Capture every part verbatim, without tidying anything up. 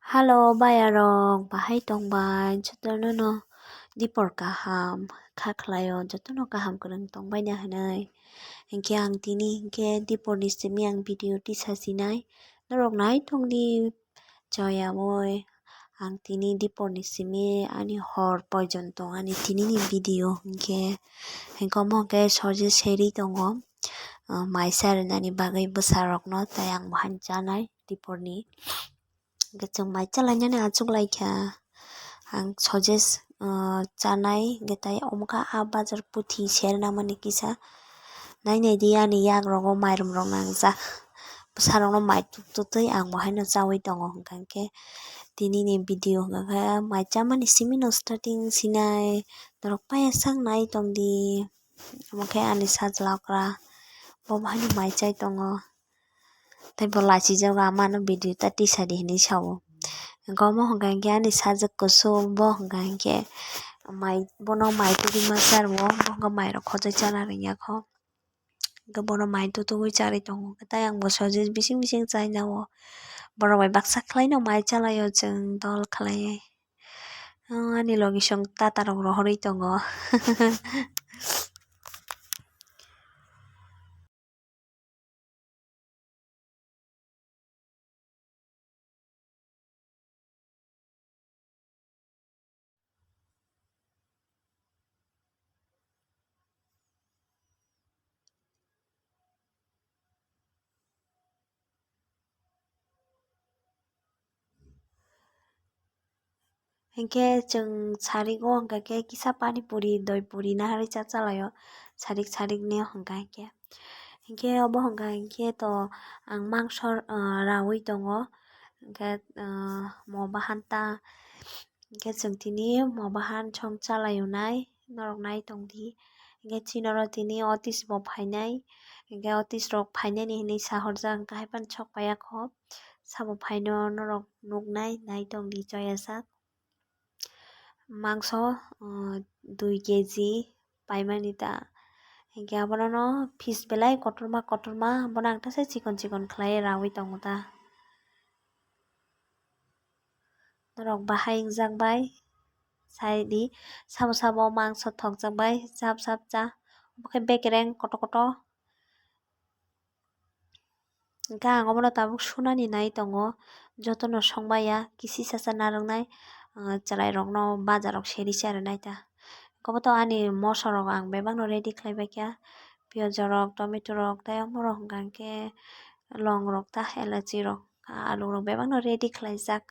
Hello, bayarok, bahai tongbai? Jotono no dipor kaham kha khlaio, jotono kaham kwrwng tongbaina hinwi. Hinkhe ang tini hinkhe diporni simi ang video tisa sinai. Norok nai tongdi, choyaboi. Ang tini diporni simi ani hor poijon tong ani tinini video hinkhe. Hinkhe omo hinkhe soje seri tongo, ah, mai sa rwnani bagwi bwsarokno, tei ang bo haino chanai diporni. Hinkhe chwng mai chalainani achuk laikha. Ang suggest, ah, chanai, hinkhe tai omo kha ah bazar puthi serna mani kisa. Nai nai di ani yak rogo mairum rok nangjak. Bwsarokno mai tut tutwi ang bo haino chaui tongo, hwnkha hinkhe tinini video hwnkha khe mai chamani simino starting sinai. Norok paiya sak nai tongdi. Omo khe ani sajla okra. Bo bo haino mai chai tongo. Tei bo lachijago, amano video ta tisadi hinwi sao. Hinkhe omo hwnkha hinkhe ani sajwk kusu, bo hwnkha hinkhe mai, bono mai tubui ma charwo, bo hwnkha mairok khojai chana rwngya kho. Hinkhe bono mai tutugwi charwi tongo. Tei ang bo suggest bising bising chaina o. Borok bai baksa khlaino mai chalaio chwng dol khlaiwi. Ani logisong tatarok rohorwi tongo. Hinkhe chwng sarigo hwnkha khe kisa pani puri, doi puri naharwi cha chalaio, sarik sarikni hwnkha hinkhe. Hinkhe obo hwnkha hinkhe to ang mangso, ah, raui tongo, hinkhe, ah, mo bahan ta, hinkhe chwng tini mo bahan song chalaio nai, norok nai tongdi. Hinkhe chini oro tini otis bo phainai, hinkhe otis rok phainani hinwi sahorjak, hinkhe haiphano sok paiya kho. Sabo phaino norok nuknai, nai tongdi choya sak. Mangso, uh, dui keji paimani ta. Hinkhe abono no piece belai kotorma kotorma, bono ang teisa chikon chikon khlai raui tongo ta. Norok bahai wngjak bai, sai di, sabo sabo mangso thokjak bai, sap sap cha. Obo khe bekereng kotor kotor. Hinkhe ang obono tabuk sunani nai tongo, jotono songmaya, kisi sasa narwknai, ah, chwrairokno bazarrok seri se rwnai ta. Oboto ani mosorok ang bebakno ready khlaibaikha, piyajrok, tomatorok, tei omorok hwnkha hinkhe longrok ta, elachirok, alurok bebakno ready khlaijak.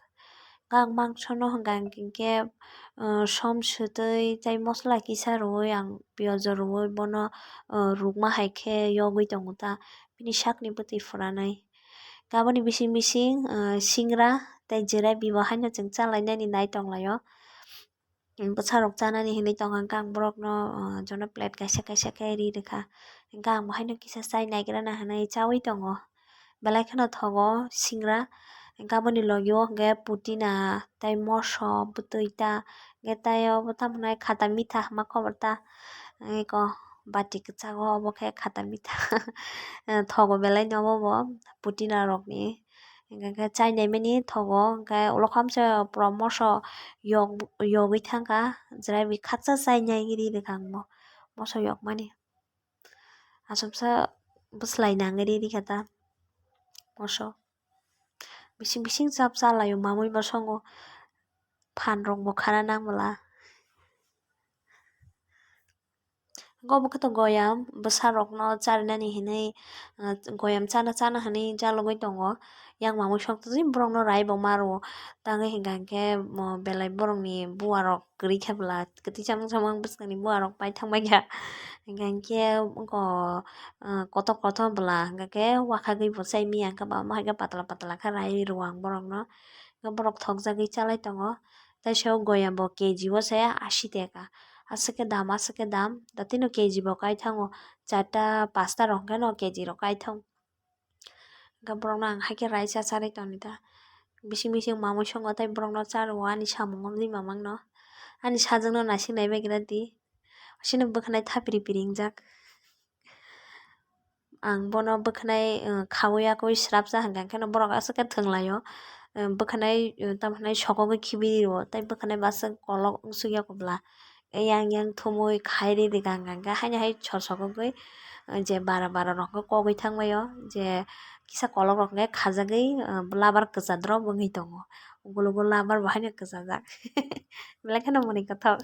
Ang mangsono hwnkha hinkhe, ah, som swtwi tei mosola kisa rwui ang piyajo rwui bono, ah, rukma hai khe yogwi tongo ta, bini sakni bwtwi phuranai. Aboni bising bising, ah, singra tei jelebi bo haino chwng chalainani nai tonglaio. Bwsarok chanani hinwi tongkha hinkhe ang borokno, ah, jono plate kaisa kaisa khe ri rwkha. Hinkhe ang bo haino kisa chai naigrana hinwi chaui tongo. Belai kheno thogo singra. Hinkhe aboni logio hinkhe pudina tei moso bwtwi ta, hinkhe tei obo tamo nai khata mitha hwnma khobor ta. Eko bati kwchak o obo khe khata mitha. Thogo belai no obo bo pudina rokni. Hinkhe khe chai nai mani thogo, hinkhe ulo khamsa pura moso yok, yogwi thangkha, jelebi khaksa chai nai ri rwkha ang bo moso yokmani. Aswksa bwslai nangwi ri rikha ta moso. Bising bising chap chalaio mamui bo songo phan rok bo khana nang bwla. Obo khe to goyam bwsarokno charinani hinwi, ah, goyam chana chana hinwi chalogwi tongo. Yang mamui sok twi borokno rai bo ma rwo. Tangwi hinkha hinkhe, mo, belai borokni buarok kwrwi khe bwla, kwtwi chamung chamung bwskangni buarok pai thangbai kha. Hinkha hinkhe oko, ah, kotor kotor bwla, hinkha khe wakhagwi bo chai manya, hinkhe ba omo hai khe patla patla khe rai rwo ang borokno. Hinkhe borok thokjagwi chalai tongo. Teisa o goyam bo K G o se asi taka. Aswk khe dam, aswk khe dam. Datino K G bo kai thango. Charta, pasta rok hwnkhe no K G rok kai thang. Hwnkhe borokno ang hai khe raisa charwi tongni ta. Bising bising mamui songo tei borokno cha rwo ani samung wngwi mamang no. Ani sajwkno naising nai bai khe ta di. Asino bwkhwnai thapiri piri wngjak. Ang bono bwkhwnai, uh, khaui yakui srapsa hwnkha, hwnkhe no borok aswk khe thwnglaio. bwkhanai tamo hinai sokogwi khibi rio, tei bwkhanai bwswk kolok wngsukya kubla. Yang yang thumui khai ridi gang gang khe haino hai sosogwi je bara bara rok khe kogwi thangbaio, je kisa kolok rok khe khajagwi labar kwchadrop wngwi tongo. Ugulogo labar bo haino kwchajak. Belai kheno mwnwi kwthok.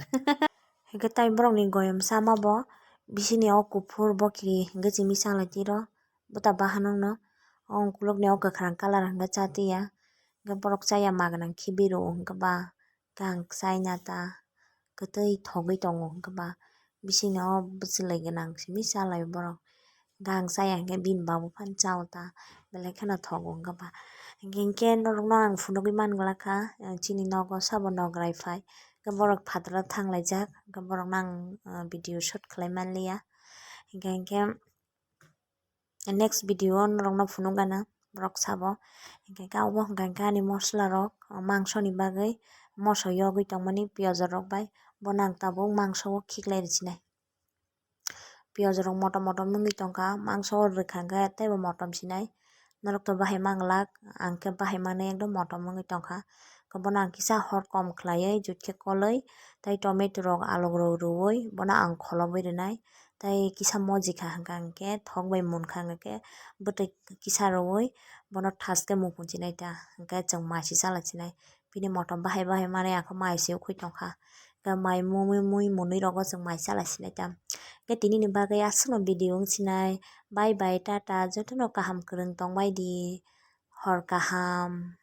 Hwnkhe tai borokni goyam sama bo bisini o kuphur bokiri hwnkhe simi salai tiro. Buta bahanokno o ukulukni o kwkhwrang colour hwnkhe chatiya. Hwnkhe borok chaya ma gwnang khibi rwo hwnkhe ba kang chaina ta kwtwi thogwi tongo hwnkhe ba bisingni o bwchwlwi gwnang simi chalai borok. Gang chaya hwnkhe bini babu phano chao ta belai kheno thogo hwnkhe ba. Hwnkhe norokno ang phunugwi man glak kha, chini nogo sabo nograi phai hwnkhe borok phataro thanglaijak hwnkhe borokno ang video shoot khlai manliya. Hwnkhe hwnkhe next video o norokno phunuk gana borok sabo. Hwnkhe khe obo hwnkha hwnkhe ani mosola rok mangsoni bagwi moso yogwi tongmani piyaj rok bai bono ang tabuk mangso o khiklai rwchinai. Piyaj rok motom motom wngwi tongkha, mangso o rwkha hwnkhe teibo motom sinai. Norok to bahai manglak, ang khe bahai manwi ekdom motom wngwi tongkha. Khe bono ang kisa hor kom khlaiwi jut khe kolwi tei tomato rok alok rok rwui bono ang kholobwi rwnai. Tei kisa mojikha hwnkha hwnkhe thok bai munkha hwnkhe bwtwi kisa rwui bono thaskhe muphunsinai ta hwnkhe chwng mai se chalaisinai. Bini motom bahai bahai manwi ang khe mai se ukhui tongkha. Khe mai mui mui mui munwi rogo chwng mai chalaisinai ta. Khe tinini bagwi aswkno video wngsinai. Bye bye, tata, jotono kaham kwrwng tongbaidi. Hor kaham.